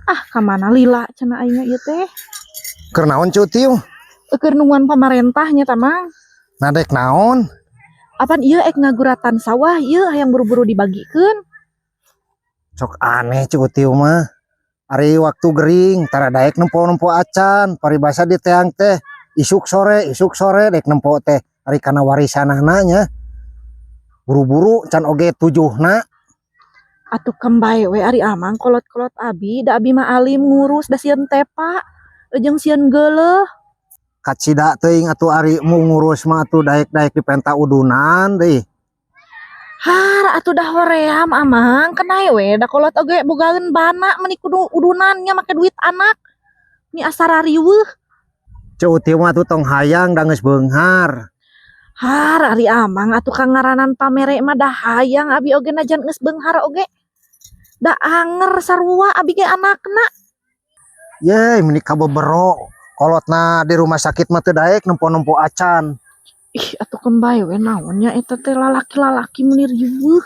Ah, ka mana lila cenah aing ieu teh. Keur naon, Ceu Utiu? Keur nungguan pamarentah nya ta, Mang. Nah, dek naon? Apan ieu ek ngaguratan sawah ieu, hayang buru-buru dibagikeun. Sok aneh Ceu Utiu mah. Ari waktu gering tara daek nempo-nempo acan, paribasa di teang teh isuk sore dek nempo teh, ari kana warisanana nya. Buru-buru can oge tujuhna. Atuh kembae we ari Amang kolot-kolot abi, da abi mah alim ngurus, da sieun tepa jeung sieun geuleuh. Kacida teuing atuh ari mu ngurus mah atuh daek-daek dipenta udunan deui. Har atuh dah hoream, Amang, kenai we da kolot oge bogaeun bana, meni kudu udunan nya make duit anak. Ni asa rariweuh. Ceu Utiu mah atuh tong hayang, da geus beunghar. Har ari Amang atuh kangaranan pamere mah dah hayang abi oge najan geus beunghar oge. Da anger sarua abi ge anakna. Ye, meni kabebero. Kolotna di rumah sakit mah teu daek nempo-nempo acan. Ih, atuh kembae we, naon nya eta teh, lalaki-lalaki meni riweuh.